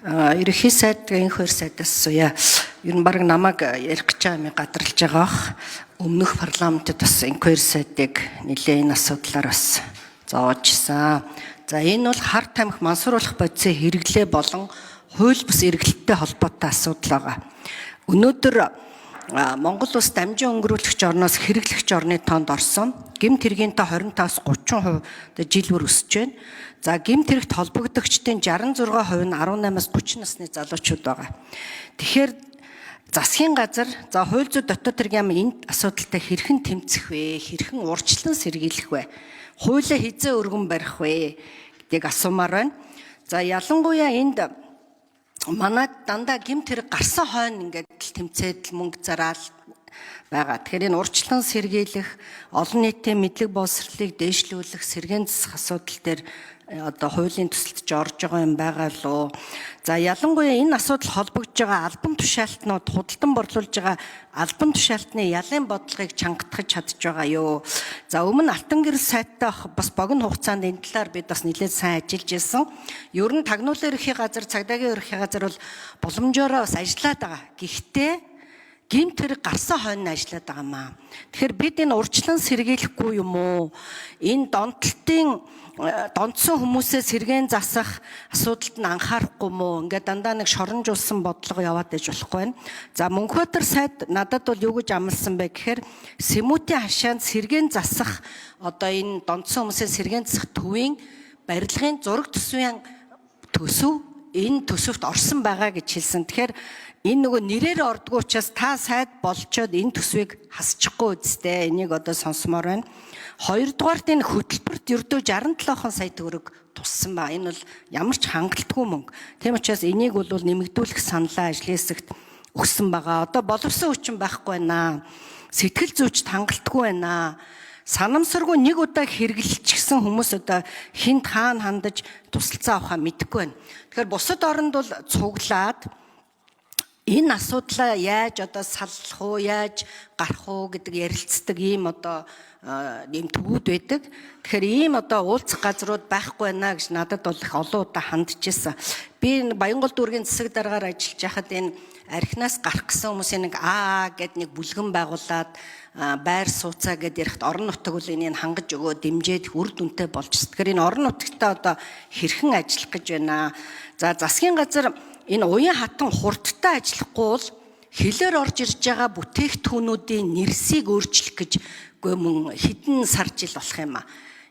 Ерөнхий сайд, инх хоёр сайдаас асууя. Ер нь баг намайг ярих гэж байгаа юм гадарлаж байгаа бах. Өмнөх парламентод бас инх хоёр сайдыг нэлээд энэ асуудлаар бас зоожсэн. За, энэ бол хар тамхи мансууруулах бодисын хэрэглээ болон хууль бус эргэлттэй холбоотой асуудал байгаа. Өнөөдөр Монгол улс дамжин өнгөрүүлэгч орноос хэрэглэгч орны тоонд орсон. Гэмт хэргийн тоо 25-аас 30% жил бүр өсөж байна. За, гэмт хэрэгт холбогдогчдын 66% нь 18-аас 30 насны залуучууд байгаа. Тэгэхээр засгийн газар, за, хууль зүйн дотоод хэргийн яам энэ асуудалтай хэрхэн тэмцэх вэ? Хэрхэн урьдчилан сэргийлэх вэ? Хуулиа хизээ өргөн барих вэ гэдгийг асуумаар байна. За, ялангуяа энд манай дандаа гэмт хэрэг гарсан хойно ингээд л тэмцээд л мөнгө зараал байгаа. Тэгэхээр энэ урьдчилан сэргийлэх, олон нийтийн мэдлэг боловсролыг дээшлүүлэх, сэргээн засах асуудал дээр одоо хуулийн төсөлд ч орж байгаа юм байгаа лу. За, ялангуяа энэ асуудал холбогдож байгаа албан тушаалтнууд, худалдан борлуулж байгаа албан тушаалтны ялын бодлогыг чангатгах чадж байгаа юу. За, өмнө Алтан гэрэл сайттай бас богино хугацаанд энэ талаар бид бас нэлээд сайн ажиллаж ирсэн. Ер нь тагнуулын ерөнхий газар, цагдаагийн ерөнхий газар бол боломжоороо бас ажиллаад байгаа. Гэхдээ гэмт хэрэг гарсан хойно ажиллаад байгаа маа. Тэгэхээр бид энэ урьдчилан сэргийлэхгүй юм уу? Энэ донтолтын донтсон хүмүүсээ сэргээн засах асуудалд нь анхаарахгүй мó? Ингээд дандаа нэг шоронжуулсан бодлого яваад иж болохгүй байна. За, Мөнхбаатар сайд надад бол юу гэж амласан бэ гэхээр Сэмүүдийн хашаанд сэргээн засах, одоо энэ донтсон хүмүүсээ сэргээн засах төвийн барилгын зураг төсвийн төсөв энэ төсөвт орсон байгаа гэж хэлсэн. Тэгэхээр энэ нөгөө нэрээр ордгоо учраас та сайд болчоод энэ төсвийг хасчихгүй үсттэй. Энийг одоо сонсомоор байна. Хоёрдугаарт энэ хөтөлбөрт ердөө 67 сая төгрөг туссан ба. Энэ бол ямар ч хангалтгүй мөнгө. Тийм учраас энийг бол нэмэгдүүлэх саналаа ажлын хэсэгт өгсөн байгаа. Одоо боловсон хүчин байхгүй байна. Сэтгэл зүйчд хангалтгүй байна. Санамсаргүй нэг удаа хэрэглэлчихсэн хүмүүс одоо хинт хаана хандаж тусалцаа авахаа мэдэхгүй байна. Тэгэхээр бусад оронд бол цуглаад энэ асуудлаа яаж одоо саллах уу, яаж гарах уу гэдэг ярилцдаг ийм одоо ийм төвүүд байдаг. Тэгэхээр ийм одоо уулзах газрууд байхгүй байна гэж надад бол их олон удаа хандчихсан. Би энэ Баянгол дүүргийн засаг даргаар ажиллаж байхад энэ архинаас гарах гэсэн хүмүүсийн нэг аа гэд нэг бүлгэн байгуулад байр сууцаа гэд ярихад орон нутаг бол энийг хангаж өгөө дэмжиж үр дүнтэй болж. Тэгэхээр энэ орон нутагтаа одоо хэрхэн ажиллах гэж байна. За, засгийн газар энэ уян хатан хурдтай ажиллахгүй бол хилээр орж ирж байгаа бүтээгдэхүүнүүдийн нэрсийг өөрчлөх гэж гүй мөн хэдэн сар жил болох юм а.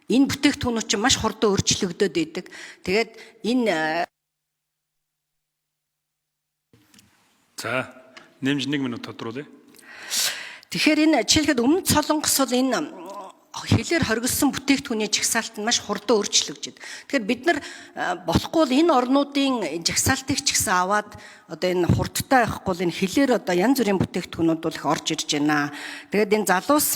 Энэ бүтээгдэхүүнүүд чинь маш хурдан өөрчлөгдөд идэг. Тэгээд энэ За, нэмж 1 минут тодруулъя. Тэгэхээр энэ жишээлхэд өмнөд Солонгос бол энэ хилээр хоригдсон бүтээгдэхүүний жагсаалт нь маш хурдан өөрчлөгдөж. Тэгэхээр бид нар болохгүй бол энэ орнуудын жагсаалтыг ч гэсэн аваад одоо энэ хурдтай явахгүй бол энэ хилээр одоо янз бүрийн бүтээгдэхүүнүүд бол их орж ирж байна. Тэгээд энэ залуус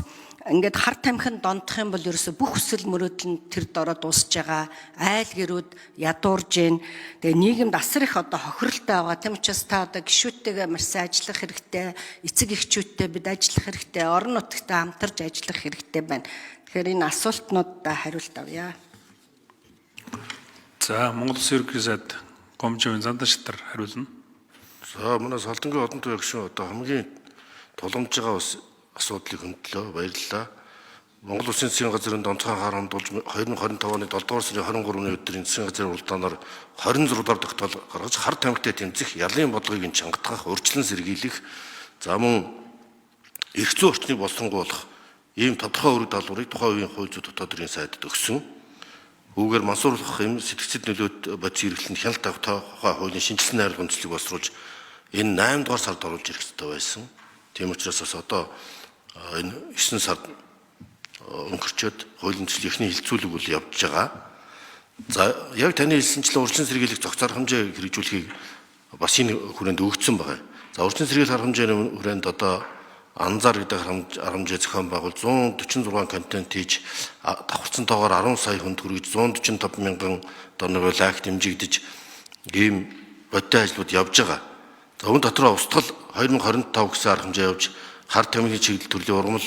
ингээд хар тамхинд донтох юм бол ерөөсө бүх хүсэл мөрөөдөл нь тэр дороо дуусж байгаа. Айл гэрүүд ядуурж гин. Тэгээ нийгэмд асар их одоо хохиролтой байгаа. Тийм учраас та одоо гишүүдтэйгээ маш сайн ажиллах хэрэгтэй. Эцэг эхчүүдтэй бид ажиллах хэрэгтэй. Орон нутагтай хамтарч ажиллах хэрэгтэй байна. Тэгэхээр энэ асуултнуудаа хариулт авъя. За, Монгол Улсын ерөнхий сайд Гомжийн Зандан шатар хариулна. За, манай Солдонгийн олон туяа гишүүн одоо хамгийн тулгамж байгаа бас асуудлыг хөндлөө, баярлалаа. Монгол Улсын засгийн газрын донцгой анхаарал хандуулж 2025 оны 7 дугаар сарын 23-ны өдрийн засгийн газрын уралдаанаар 26 дугаар тогтоол гаргаж хар тамхитай тэмцэх ялын бодлогыг нь чангатгах, урьдчилан сэргийлэх, за мөн эрх зүйн орчныг боловсронгуйлах ийм тодорхой үүрэг даалгаврыг тухайн үеийн хууль зүйн дотоод хэргийн сайдад өгсөн. Үүгээр мансууруулах юм сэтгцэд нөлөөт бодис хэрэглэл нь хяналт тавих тухай хуулийн шинжилсэн найруулгын төслийг боловсруулж энэ 8 дугаар сард оруулж ирэх ёстой байсан. Тийм учраас бас одоо энэ 9 сард өнгөрчөөд хуулийн төслийн эхний хилцүүлэг бол явж байгаа. За, яг таны хэлсэнчлэн урьдчилан сэргийлэх зохицоор арга хэмжээ хэрэгжүүлэхийг бас энэ хүрээнд өгсөн байгаа. За, урьдчилан сэргийлэх арга хэмжээний хүрээнд одоо анзаар гэдэг арга хэмжээ зохион байгуул 146 контент хийж давхарцсан тоогоор 10 сая хүнд хүргэж 145 мянган одоо нэг лайк дэмжигдэж ийм бодиттой ажлууд явж байгаа. За, үүн дотроо устгал 2025 гэсэн арга хэмжээ явж хар тамхины чиглэл төрлийн ургамал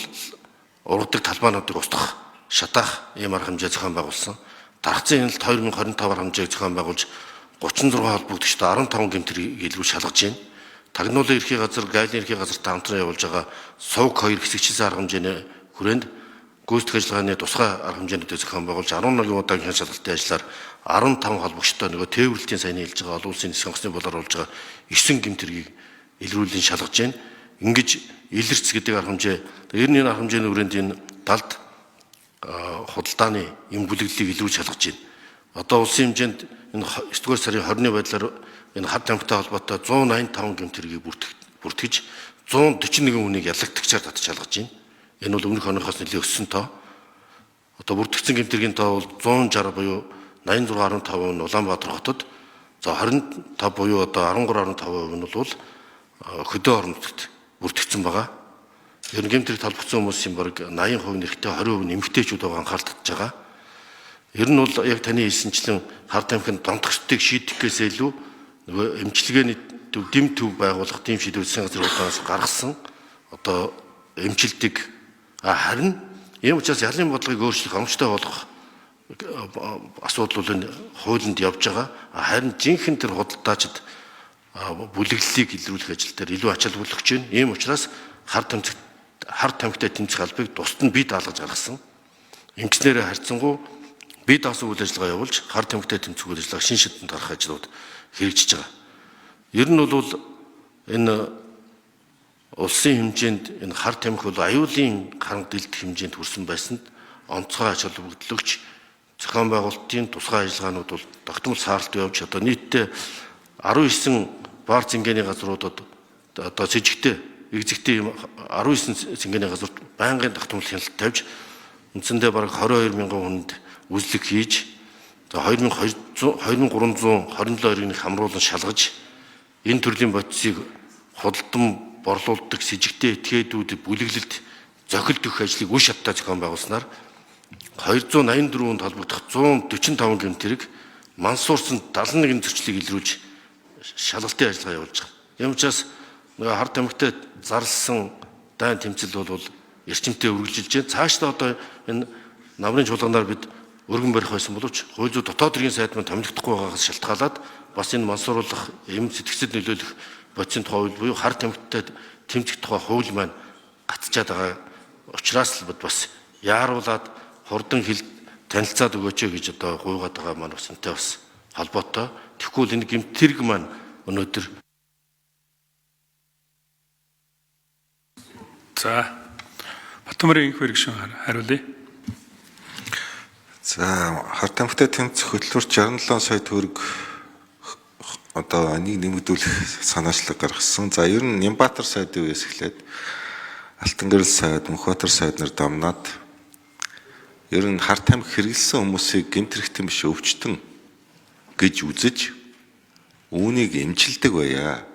ургадаг талбайнуудыг устгах, шатаах ийм арга хэмжээ зохион байгуулсан. Даргацсан хяналт 2025 арга хэмжээг зохион байгуулж 36 холбогдогчтой 15 гэмт хэргийг илрүүл шалгаж байна. Тагнуулын эрхийн газар, гайлын эрхийн газартай хамтран явуулж байгаа сувг 2 хэсэгчилсэн арга хэмжээний хүрээнд гүйцэтгэх ажиллагааны тусгай арга хэмжээнүүдийг зохион байгуулж 11 удаагийн шалгалтын ажлаар 15 холбогчтой нөгөө тээвэрлэлтийн саяны хэлж байгаа олон улсын нисэх онгоцны болоор болж байгаа 9 гэмт хэргийг илрүүлэн шалгаж байна. Ингэж илэрч гэдэг арга хэмжээ 91 арга хэмжээний хүрээнд энэ далд худалдааны эм бүлэглэлийг илрүүлж шалгаж байна. Одоо улсын хэмжээнд энэ 9 дугаар сарын 20-ны байдлаар энэ хар тамхитай холбоотой 185 гэмт хэргийг бүртгэж 141 хүнийг ялагдагчаар татж шалгаж байна. Энэ бол өмнөх оныхоос нэлээд өссөн тоо. Одоо бүртгэгдсэн гэмт хэргийн тоо бол 160 буюу 86.5% нь Улаанбаатар хотод, за 25 буюу одоо 13.5% нь бол хөдөө орон нутагт бүртгэгдсэн байгаа. Ер нь гэмт хэрэг талбарцсан хүмүүсийн бараг 80% нь эрэгтэй, 20% нь эмэгтэйчүүд байгаа анхаарал татж байгаа. Ер нь бол яг таны хэлсэнчлэн хар тамхинд донтогчдыг шийдэхгээс илүү нөгөө эмчилгээний төв, дэм төв байгуулах тийм шийдвэр засгийн газрын хурлаас гаргасан. Одоо эмчилдэг. Харин ийм учраас ялын бодлогыг өөрчлөх, оновчтой болгох асуудал бол энэ хуулинд явж байгаа. Харин жинхэнэ тэр худалдаачид бүлэглэлийг илрүүлэх ажил дээр илүү ач холбогдол өгч байна. Ийм учраас хар тамхитай тэмцэх албыг тусад нь бие даалгаж гаргасан. Ингэснээрээ харьцангуй бие даасан үйл ажиллагаа явуулж хар тамхитай тэмцэх үйл ажиллагаа шин шатанд гарах ажлууд хэрэгжиж байгаа. Ер нь бол энэ улсын хэмжээнд энэ хар тамхи бол аюулын харанг дэлдэх хэмжээнд хүрсэн байсанд онцгой ач холбогдол өгч зохион байгуулалтын тусгай ажиллагаанууд бол тогтмол саарлт явж одоо нийтдээ 19 бар цэнгэний газруудад одоо сэжигтэй, эгзэгтэй юм 19 цэнгэний газарт байнгын тогтмол хяналт тавьж үндсэндээ бараг 22 мянган хүнд үзлэг хийж 2200 2327 хэргийг хамруулан шалгаж энэ төрлийн бодисыг худалдан борлуулдаг сэжигтэй этгээдүүд бүлэглэлд зохилд өгөх ажлыг үе шаттай зохион байгуулснаар 284 хүнд холбогдох 145 гэмт хэрэг мансуурсан 71 зөрчлийг илрүүлж шалгалтын ажиллагаа явуулж байгаа. Ийм учраас нөгөө хар тамхитай зарлсан дайн тэмцэл бол эрчимтэй үргэлжилж байна. Цаашдаа одоо энэ намрын чуулганаар бид өргөн барих байсан боловч хууль зүйн дотоод хэргийн сайд маань томилогдохгүй байгаагаас шалтгаалаад бас энэ мансууруулах, эм сэтгцэд нөлөөлөх бодисын тухай хууль буюу хар тамхитай тэмцэх тухай хууль маань гацчаад байгаа учраас л бид бас яаруулад хурдан хил танилцаад өгөөч гэж одоо гуйгаад байгаа маань бас энтэй бас холбоотой. Тэгэхгүй л энэ гэмт хэрэг маань өнөөдөр За Батмарын инх хэрэгшин хариулъя. За хар тамхитай тэмцэх хөтөлбөр 67 сая төгрөг одоо энийг нэмэгдүүлэх санаачлаг гаргасан. За ер нь Нямбатар сайдын үеэс эхлээд Алтангэрэл сайд, Мөнхбаатар сайд нар дамнаад ер нь хар тамхи хэрэглэсэн хүмүүсийг гэмт хэрэгтэн биш өвчтөн гэж үзэж үүнийг эмчилдэг байя.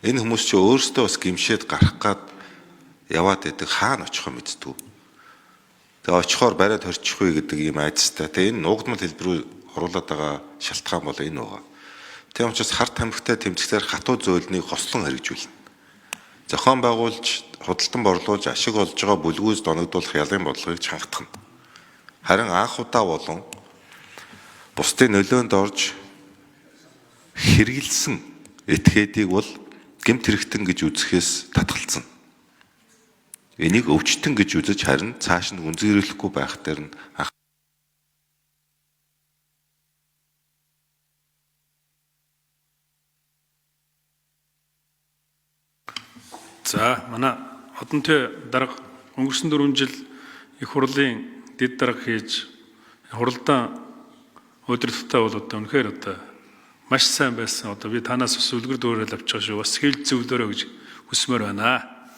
Энэ хүмүүс чи өөрсдөө бас гэмшээд гарах гад яваад байдаг, хаана очихоо мэддэггүй. Тэгээ очихоор бариад хорчих вэ гэдэг ийм айдастай. Тэгээ энэ нуугдмал хэлбэр рүү оруулаад байгаа шалтгаан бол энэ байгаа. Тийм учраас хар тамхитай тэмцэхээр хатуу зөөлнийг хослон хэрэгжүүлнэ. Зохион байгуулж, худалдан борлуулж, ашиг олж байгаа бүлгүүс доногдуулах ялын бодлогыг чангатгах нь. Харин анх удаа болон бусдын нөлөөнд орж хэрэгэлсэн этгээдийг бол гэмт хэрэгтэн гэж үзэхээс татгалцсан. Энийг өвчтөн гэж үзэж харин цааш нь гүнзгийрүүлэхгүй байх дээр нь За манай Одонтой дарга өнгөрсөн 4 жил их хурлын дэд дарга хийж хуралдаан удирдахтай бол одоо үнэхээр одоо маш сайн байсан. Одоо би танаас бас үлгэр дуурайл авч байгаа шүү. Бас хэл зөвлөөрэй гэж хүсмээр байна.